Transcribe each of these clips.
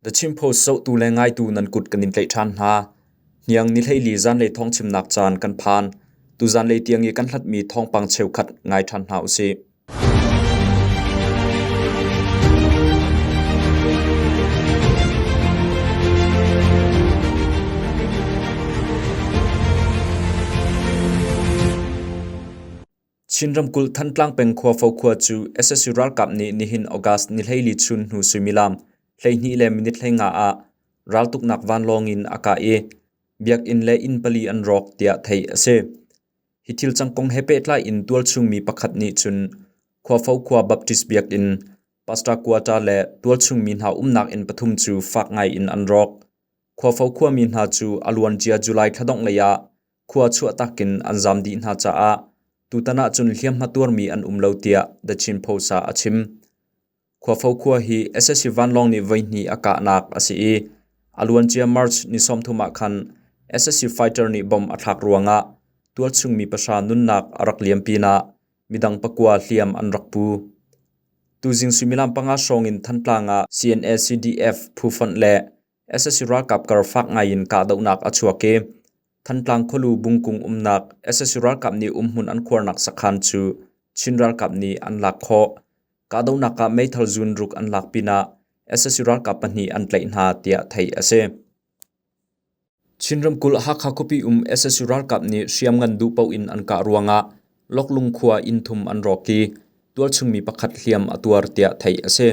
The Chin Post zohtu le ngaitu nan kut kan in tlaih ṭhan hna. Hniang ni hleili zanlei thawngchimnak caan kan phan. Tu zanlei tiang i kan hlatmi thawngpang cheukhat ngai ṭhan hna usih. Chin ramkulh Thantlang peng Khuafo khua cu sac ralkap nih nihin August ni 14 chun hnu suimilam 12 le minute 15 ah raltuknak vanlawng in a kah i biakinn le inn pali an rawk tiah theih a si. Hi thil cang kong he pehtlai in tualchung mi pakhat nih cun Khuafo khua Baptist biakinn, Pastor Quarter le tualchung mi hna umnak inn pathum cu fak ngai in an rawk. Khuafo khuami hna cu a luancia July thla dongh lei ah khua chuahtak in an zaam dih hna caah tutan ah cun hliamhma tuarmi an um lo tiah The Chin Post ah a chim. Khuafo khua hi sac vanlawng nih voihnih a kahnak a si i a luancia March ni 30 ah khan sac fighter nih bomb a thlak ruangah tualchung mi pahra nunnak a rak liam pinah midang pakua hliam an rak pu. Tuzing suimilam panga hrawng in Thantlang ah CNA CDF phufonh le sac ralkap kar fak ngaiin kahdohnak a chuak i Thantlang khualu Bungkung umnak sac ralkap nih umhmun an khuarnak sakhan cu Chin ralkap nih an lak khawh. Kahdohnak ah meithal zun ruk an lak pinah sac ralkap pahnih an tlaih hna tiah theih a si. Chin ramkulh Hakha khuapi um sac ralkap nih hriamngan duh paoh in an kah ruangah Loklung khua inn thum an rawk i tualchung mi pakhat hliam a tuar tiah theih a si.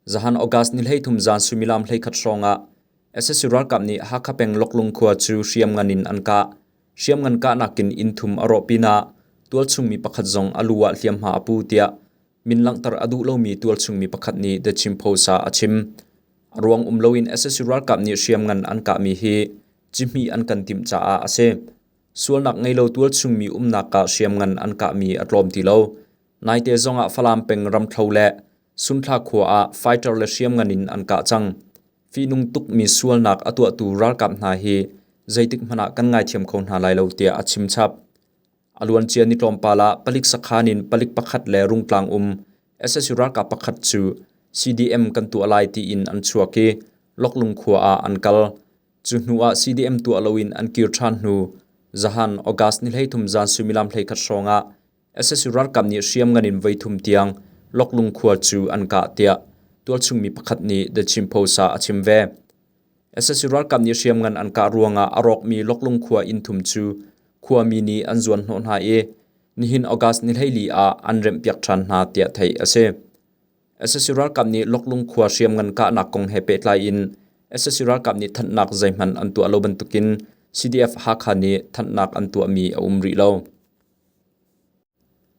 Zahan August ni 13 zan suimilam 11 hrawngah sac ralkap nih Hakha peng Loklung khua cu hriamngan in an kah. Hriamngan kahnak in inn thum a rawh pinah tualchung mi pakhat zong a lu ah hliamhma a pu tiah min langhter a duh lomi tualchung mi pakhat nih The Chin Post ah a chim. A ruang um loin sac ralkap nih hriamngan an kahmi hi cihmih an kan timh caah a si. Sualnak ngei lo tualchung mi umnak ah hriamngan an kahmi a tlawm ti lo. Naite zongah Falam peng Ramthlo le Sunthla khua ah fighter le hriamngan in an kah cang. Fihnung tukmi sualnak a tuahtu ralkap hna hi zeitik hmanh ah kan ngaithiam kho hna lai lo tiah a chim chap. A luancia ni tlawmpal ah palik sakhan in palik pakhat le rungtlang um sac ralkap pakhat cu CDM kan tuah lai tiin an chuak i Loklung khua ah an kal. Cu hnu ah CDM tuah loin an kir ṭhan hnu zahan August ni 13 zan suimilam 11 hrawng ah Sac ralkap nih hriamngan in voithum tiang Loklung khua cu an kah tiah tualchung mi pakhat nih The Chin Post ah a chim ve. Sac ralkap nih hriamngan an kah ruangah a rawkmi Loklung khua inn thum cu khuami nih an zuanhnawh hna i nihin August ni 14 ah an remhpiak ṭhan hna tiah theih a si. Sac ralkap nih Loklung khua hriamngan kahnak kong he pehtlai in sac ralkap nih thanhnak zeihmanh an tuah lo bantukin CDF Hakha nih thanhnak an tuahmi a um rih lo.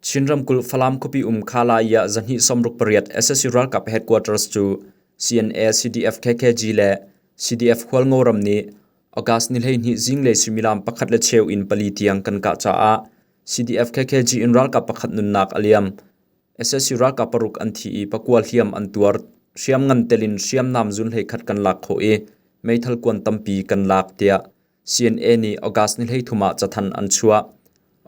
Chin ramkulh Falam khuapi um Khalai ah zahnih 68 sac ralkap headquarters cu CNA, CDF KKG le CDF Hualngo ram nih August ni 12 zinglei suimilam pakhat le cheu in pali tiang kan kah caah CDF KKG in ralkap pakhat nunnak a liam. Sac ralkap paruk an thi i pakua hliam an tuar. Hriamngan tel in hriamnam zun hleikhat kan lak khawh i meithal kuan tampi kan lak tiah CNA nih August ni 13 ah cathanh an chuah.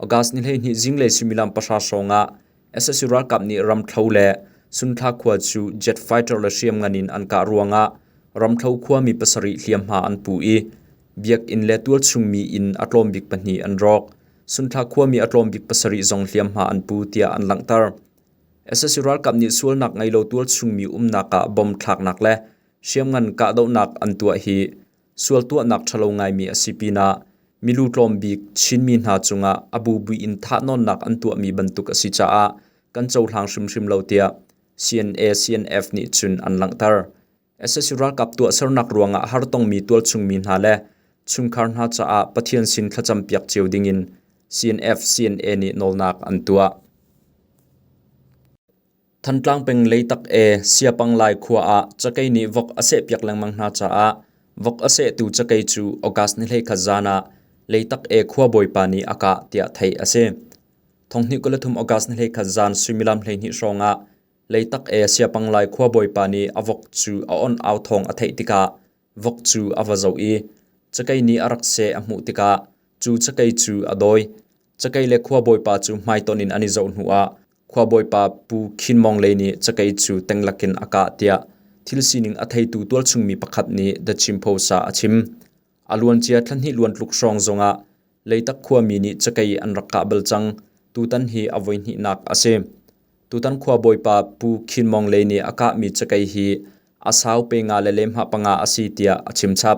August ni 12 zinglei suimilam pahra hrawng ah sac ralkap nih Ramthlo le Sunthla khua cu jet fighter le hriamngan in an kah ruangah Ramthlo khuami pasarih hliamhma an pu i biakinn le tualchung mi inn a tlawm bik pahnih an rawk. Sunthla khuami a tlawm bik pasarih zong hliamhma an pu tiah an langhter. Sac ralkap nih sualnak ngei lo tualchung mi umnak ah bomb thlaknak le hriamngan kahdohnak an tuah hi Sual tuahnak ṭhalo ngaimi a si pinah milu tlawm bik Chinmi hna cungah a bubui in thahnawnnak an tuahmi bantuk a si caah kan cohlang hrimhrim lo tiah CNA CNF nih cun an langhter. Sac ralkap tuahsernak ruangah hartongmi tualchungmi hna le chungkhar hna caah Pathian sin thlacampiak cio dingin CNF CNA nih nawlnak an tuah. Thantlang peng Leitak e Siapanglai khua ah cakei nih vok a sehpiak lengmang hna caah vok a sehtu cakei cu August ni 11 zan ah Leitak e khuabawipa nih a kah tiah theih a si. Thonghnih 23 August ni 11 zan suimilam 12 hrawng ah Leitak e Siapanglai khuabawipa nih a vok cu a on au thawng a theih tikah vok cu a va zoh i cakei nih a rak seh a hmuh tikah cu cakei cu a dawi. Cakei le khuabawipa cu hmaitonh in an i zoh hnuah khuabawipa Pu Khin Mawng Lei nih cakei cu tenglakin a kah tiah thil sining a theitu tualchungmi pakhat nih The Chin Post ah a chim. A luancia thlahnih luan tluk hrawng zongah Leitak khuami nih cakei an rak kah bal cang. Tutan hi a voihnihnak a si. Tutan khua bawipa Pu Khin Mawng Lei nih a kahmi cakei hi a sau pe nga le lehmah panga a si tiah a chim chap.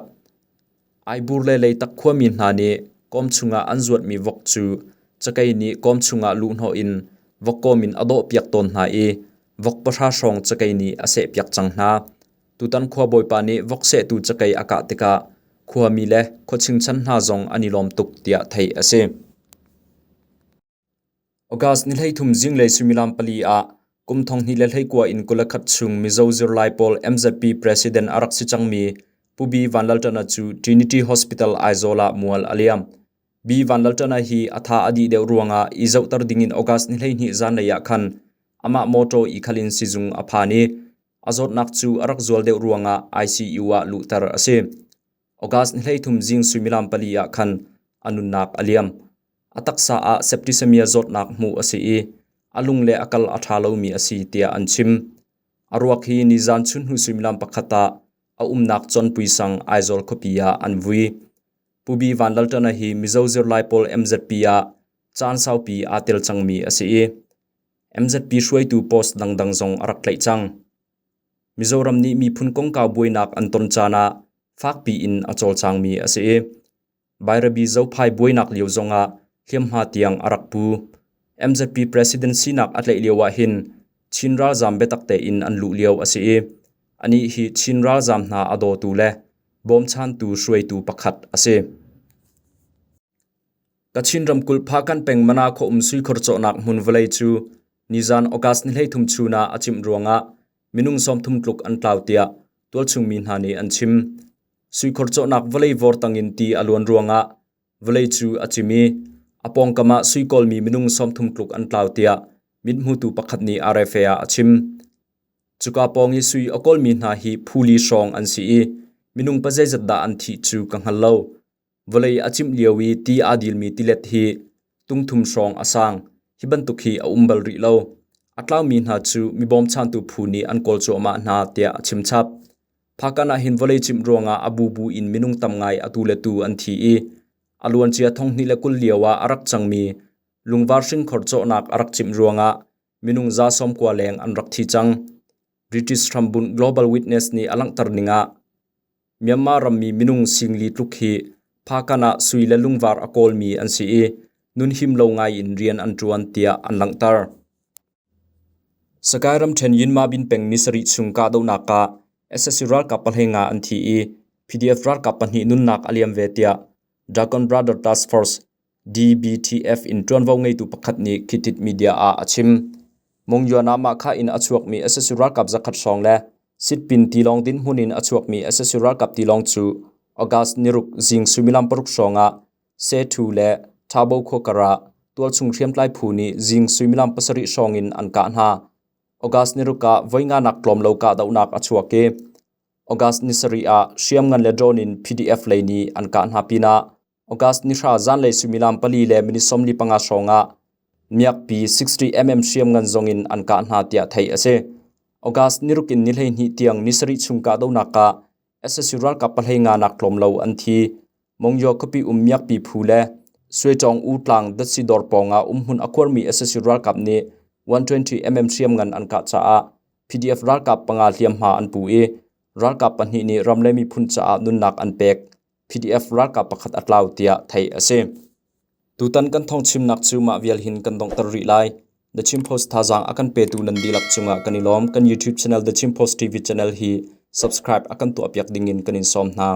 Aibur le Leitak khuami hna nih kawm chungah an zuatmi vok cu cakei nih kawm chungah luhhnawh in vokkawm in a dawhpiak tawn hna i vok pahra hrawng cakei nih a sehpiak cang hna. Tutan khua bawipa nih vok sehtu cakei a kah tikah khuami le khua chingchan hna zong an i lawm tuk tiah theih a si. August ni 13 zinglei suimilam pali ah kum 2021 in 21 chung Mizo zirlai pawl MZP president a rak si cangmi Pu B. Vanlalṭana cu Trinity Hospital Aizawl ah mual a liam. B. Vanlalṭana hi a tha a dih deuh ruangah i zohter dingin August ni 12 zanlei ah khan amah mawṭaw i khal in sizung a phan i a zawtnak cu a rak zual deuh ruangah ICU ah luhter a si. August ni 13 zing suimilam pali ah khan a nunnak a liam. A taksa ah septicemia zawtnak hmuh a si i a lung le a kal a ṭha lomi a si tiah an chim. A ruak hi nizan chunhnu suimilam pakhat ah a umnak Chawnpui sang Aizawl khuapi ah an vui. Pu B. Vanlalṭana hi Mizo zirlai pawl MZP ah caan saupi aa tel cangmi a si i MZP hruaitu post dangdang zong a rak tlaih cang. Mizoram nih miphun kongkau buainak an ton caan ah fakpi in a cawlcangmi a si i Bairabi Zophai buainak lio zongah hliamhma tiang a rak pu. MZP president sinak a tlaih lio ahhin Chin ralzaam biatak tein an luh lio a si i anih hi Chin ralzaam hna a dawtu le bawmchantu hruaitu pakhat a si. Kachin ramkulh Phakanh peng Mana khua um suikhor cawhnak hmun vawlei cu nizan August ni 13 chun ah a cimh ruangah minung 30 tluk an tlau tiah tualchung mi hna nih an chim. Suikhor cawhnak vawlei vawr tangin ti a luan ruangah vawlei cu a cim i a pawngkam ah sui kawlmi minung 30 tluk an tlau tiah mithmutu pakhat nih RFA ah a chim. Cuka pawng i sui a kawlmi hna hi phuli hrawng an si i minung pa zeizat dah an thih cu ka hngal lo. Vawlei a cimh lio i ti aa dilmi tilet hi tungthum hrawng a sang. Hi bantuk hi a um bal rih lo. A tlaumi hna cu mi bawmchantu phu nih an kawl cuahmah hna tiah a chim chap. Phakan ah hin vawlei cimh ruangah a bubu in minung tam ngai atu le tu an thi i a luancia 2020 lio ah a rak cangmi lungvar hringkhor cawhnak a rak cimh ruangah minung 90 leng an rak thi cang. British hrambunh Global Witness nih a langhter ning ah Myanmar rammi minung singli tluk hi Phakan ah sui le lungvar a kawlmi an si i nunhim lo ngai in rian an ṭuan tiah an langhter. Sagaing ramṭhen Yinmabin peng ni sarih chung kahdohnak ah sac ralkap pahleinga an thi i PDF ralkap pahnih nunnak a liam ve tiah Dragon Brother Task Force DBTF in ṭuanvo ngeitu pakhat nih Khitit Media ah a chim. Mongyuan ah mahka in a chuakmi sac ralkap zakhat hrawng le Sitpin tilawng dinhmun in a chuakmi sac ralkap tilawng cu August niruk zing suimilam paruk hrawng ah Sethu le Thabo khua kar ah tualchung hriamtlai phu nih zing suimilam pasarih hrawng in an kah hna. August niruk ah voi nganak tlawm lo kahdohnak a chuak i August ni sarih ah hriamngan le drone in PDF lei nih an kah hna pinah August ni hra zanlei suimilam pali le minute 45 hrawng ah miakpi 60mm hriamngan zong in an kah hna tiah theih a si. August ni ruk in ni 12 tiang ni sarih chung kahdohnak ah sac ralkap pahlei nga nak tlawm lo an thi. Mongyaw khuapi um miakpi phu le Suaicawng U tlang datsi dawr pawngah umhmun a khuarmi sac ralkap nih 120mm hriamngan an kah caah PDF ralkap panga hliamhma an pu i ralkap pahnih nih ram le miphun caah nunnak an pek. PDF ralkap pakhat a tlau tiah theih a si. Tutan kan thawngchimnak cu mah vial hin kan donghter rih lai. The Chin Post thazaang a kan petu nan dihlak cungah kan i lawm. Kan YouTube channel The Chin Post TV channel hi subscribe a kan tuahpiak dingin kan in sawm hna.